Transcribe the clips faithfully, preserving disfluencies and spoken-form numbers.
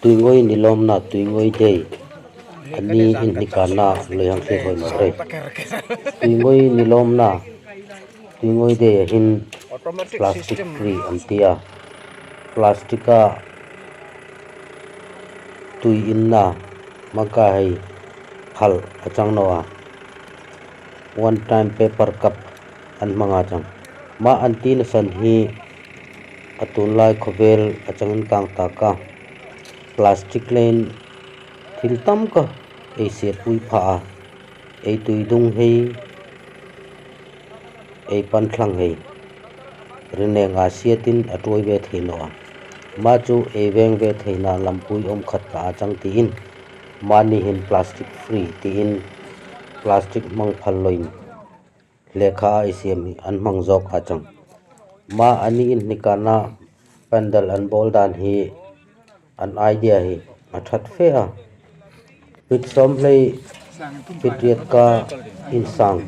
Tuingoi ni lawmna, Tuingoi Day a ni inhnik a na loi hang hriet hawi naw rei. Tuingoi ni lawmna, Tuingoi Day a hin plastic free an ti a. Plastic-a tui inna, mangka hei phal a chang naw a. One time paper cup an hmang a chang. Ma an tina san hi a tunlai khawvel a changin kang tak a. Plastic leiin thil tam kha ei sietpui pha a. Ei tui dung hei, ei pan thlang hei, ri neng a siatin a tuoi ve thei naw a. Ma chu ei veng ve theina lampui awm khat kha a chang tiin, mani hin plastic free tiin, plastic hmang phal loin lekha ei siem hi an hmang zawk a chang. Ma a ni inhnik a na pandal an bawl dan hi an idea hi a ṭhat fe a. Fit sawmhni, fit riet ka insang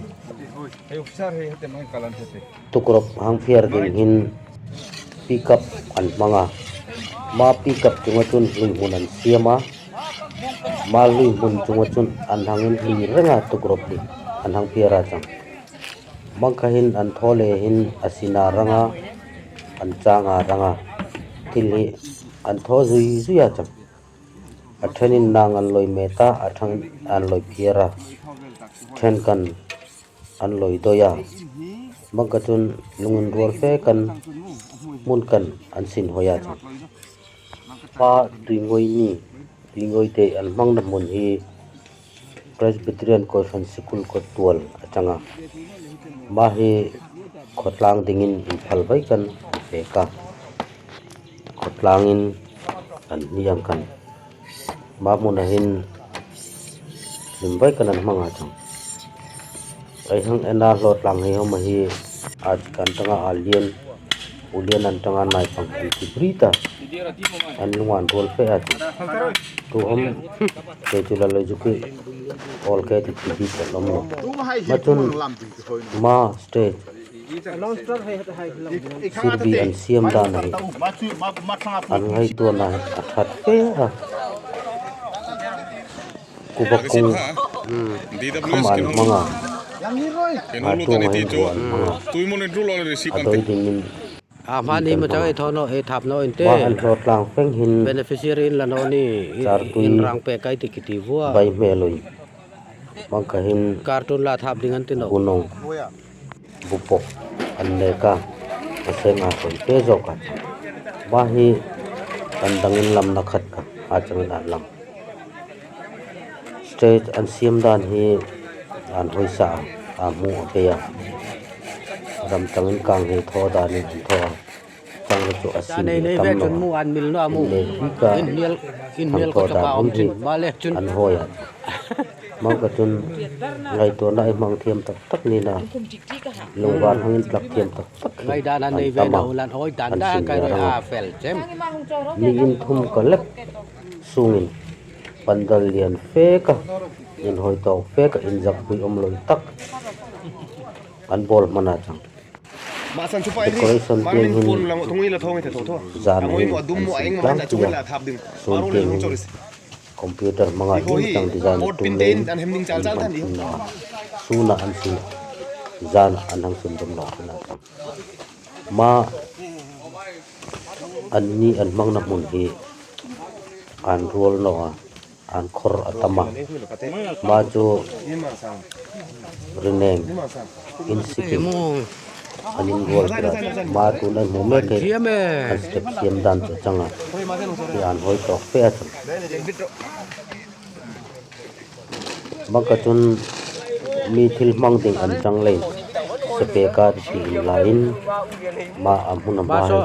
tukrop hang phiar ding hin pickup an hmang a. Ma pickup chunga chun hluihmun an siam a. Ma hluihmun chunga chun an hangin hlui renga tukrop hi an hang phiar a chang. Mangka hin an thaw le hin a sina ranga, an changa ranga thil hi an thaw zui zui a chang. A ṭhenin nang an loi met a, a ṭhenin an loi phiar a. Ṭhen kan an loi doi a. Mangka chun lunginruol fe kan, hmun kan an sin hawi a chang. Pa Tuingoi ni, Tuingoi Day an hmangna hmun hi Presbyterian Conference School kawttuol a chang a. Ma hi khawtlang dingin inphal vai kan pek a. Khawtlangin an ni ang kan. Ma hmuna hin hlim vai kan an hmang a chang. Ei hang en a, hlawtlang hei hawm a hi, a kan tanga a lian, u lian an tanga nai pang an ti bri ta. An lunga an ruol fe a ti. Tu hawm, kei chu la loi zuk hi, awl ke ti ti bik kan awm lo. Ma chun, ma stage, sirbi an siam dan a hi, an ngaituona a ṭhat fe a. Kuva kung kham an hmang a, a ṭuong a hin bu an hmang a. A doi dingin a hmani ma chang ei thaw naw, ei thap naw in te. Ma an hlawtlang feng hin beneficiary in la naw ni, in rang pek kai ti ki ti vua. Bai hmel ui. Mangka hin cartoon la thap ding an ti naw. Bunong. Bupok an nek a, a seng a sawi fe zawk a. Ma hi an dangin lamna khat kha a changin an lam. Stage an siam dan hi an hawi sa a, a hmu a bei a. Ram tangin kang hi thaw danin an thaw a. Chang chu a sin hi tam lo. An mil naw a mu. In hnial, in hnial ko chapa awm chin. Ma le chun an hawi a. Mangka chun ngaituona ei hmang thiam tak tak ni na. Lungvar hmangin tlak thiam tak tak hi. Ngai dan a nei ve lo lan hoi dan da kai ve a fel chem. Mi in thum ka lek sungin pandal lian fe ka, in hoi tawk fe ka, in zak pui awm lo tak an bawl hman a chang. Decoration tieng hin zan hin an sin tlang tia. Sun tieng hin computer hmanga hin tang design a tum leiin an pan naw a. Suna an sin, zana an hang sin dum naw a na tang. Ma an ni an hmangna hmun hi an ruol naw a. An khawr a tam a. Ma chu ri neng in sikin an inruol tir a. Ma tu'n an hmu mek hi an step siam dan chu a chang a. Hi an hawi tawk fe a chang. Mangka chun mi thil hmang ding an chang leiin, sepeka ti inlaiin, ma a hmun a hma hi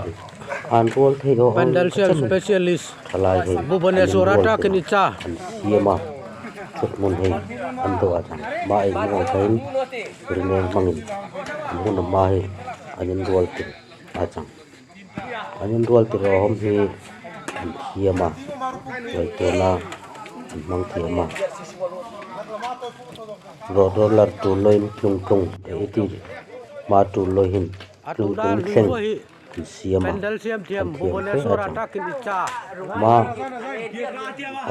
an ruol thei aw. Pandal sales specialist. Thalai hei Bhubaneswar an ruol ṭakin tir a, i cha an siam a, chutmun hei an do a chang. Ma ei hmang khain, ri neng hmangin an hmun a hma hi an inruol tir a chang. An inruol tir aw hawm hi an thiam a, ngaituona an hmang thiam a. Road roller tul loin tlung tlung ei ti, ma tul lo hin tlung tlung thleng. an siam a, an thiam fe a chang. Ma,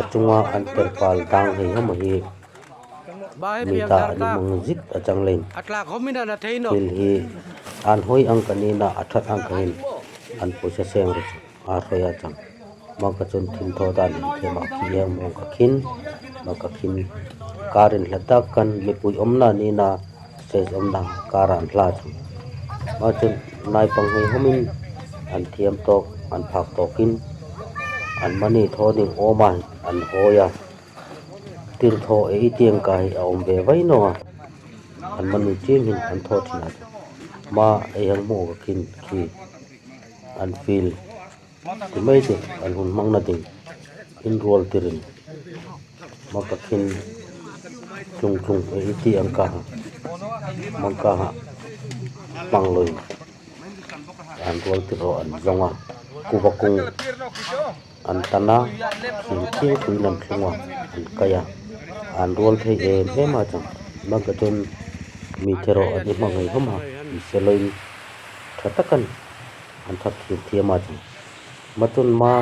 a chunga an terpal dang hei hawm hi mi ta an hmang zit a chang leiin, thil hi an hoi ang ka ni a, a ṭhat ang ka hin, an pawisa seng ru chu a hoi a chang. Maka chun thil thaw dan hin thema khi hang mong ka khin, maka khin, kar inhla tak khan mipui awmna ni a, stage awmna kar an hla chu. Ma chun nai pang hei hawmin an thiam tawk, an phak tawkin, an mani thaw ding awm a, an hoi a. Tir thaw ei tieng ka hi a awm ve vai naw a. An mani tieng hin an thaw ṭhin a. Ma ei hang hmu ka khin khi an field ti mai ti an hun hmangna ding inruol tirin, maka khin tlung tlung ei ti ang ka ha, maka ha hmang loin an ruol tir ro an zong a, kuva kung an tan a, thing thing tuin an thlung a, an kai a, an ruol thei em em a chang. Maka chun mi thero an hmang hei hawm a, mi se loin ṭha takin an thak thiam thiam a chang. Ma chun ma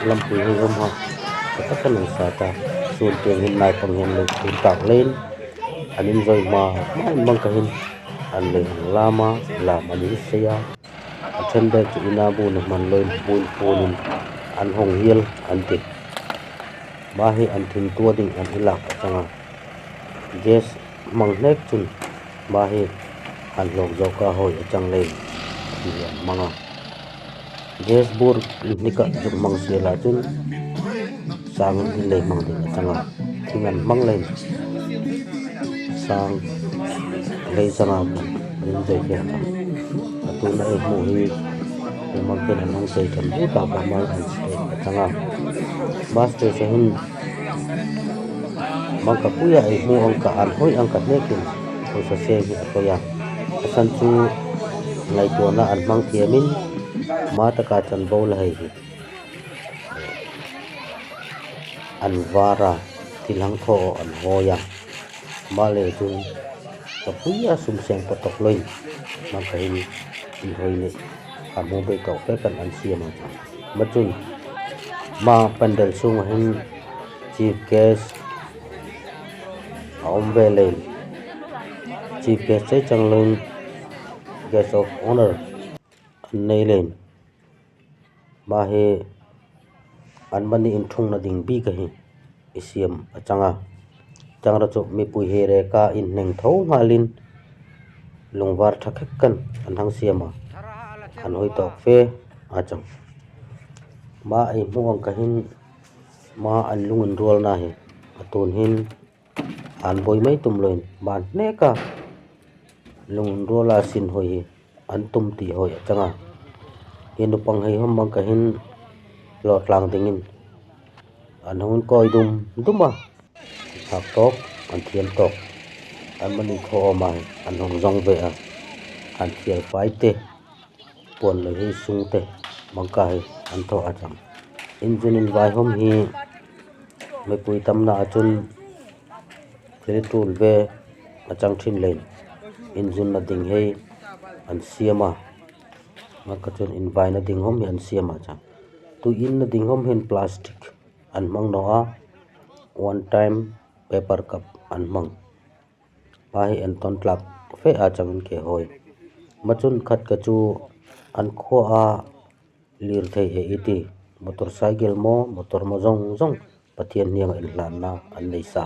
lampui hei hawm a, ṭha takin an sat a, sun tieng hin nai pang hin lo thur tak leiin an inzoi hma hma in maka hin an lei hang lam a, lam an insei a. A ṭhen dai chu ina bu na hman loin buin punin an hong hiel an ti. Ma hi an thil tuo ding an i lak a chang a. Gas hmang hnek chun ma hi an hlawk zawk a, hoi a chang leiin thil an hmang a. Gas bur hnika zuk hmang sela chun sang in lei hmang ding a chang a. Thing an hmang leiin sang lei chang a, an inzoi thei a chang. A tuna ei hmu hi ei hmang khin an hung sei ṭan bu tak a, hmang an sei a chang a. Master se hin maka puia ei hmu ang ka, an hoi ang ka hnekin pawisa seng hi a hoi a. A san chu ngaituona an hmang thiamin ma taka chan bo la hei hi an var a, thil hang thaw an hoi a. Ma le chun ka puia sum seng pa tawk loin maka hin inhoi ni a hmu bei tawk fe kan an siam a chang. Ma chun ma pandal sunga hin chief guest a awm ve leiin, chief guest chei chang loin guest of honour an nei leiin, ma hi an mani inthungna ding bik a hi i siam a chang a. Chang ra chu mipui hi reka inhneng tho nghalin lungvar ṭha khek kan an hang siam a, an hoi tawk fe a chang. Ma ei hmu ang ka hin ma an lunginruolna hi a tun hin an boi mai tum loin ban hneka lunginruola sin hoi hi an tum ti hoi a chang a. Hi nupang hei hawm ang ka hin hlawtlang dingin an hung kawi dum dum a. Phak tawk, an thiam tawk. An mani thaw awm a, an hung zong ve a. An thial fai te, puon lo hi sung te, mangka hi an thaw a chang. Inzun invai hawm hi mipui tamna a chun thil tul ve a chang ṭhin leiin inzunna ding hei an siam a. Maka chun invaina ding hawm hi an siam a chang. Tui inna ding hawm hin plastic an hmang naw a, one time paper cup an hmang. Pa hi an ton tlak fe a changin ke hoi. Ma chun khat ka chu an khua a lir thei e i ti. Motorcycle maw, motor maw zong zong Pathian hnianga inhlanna an nei sa.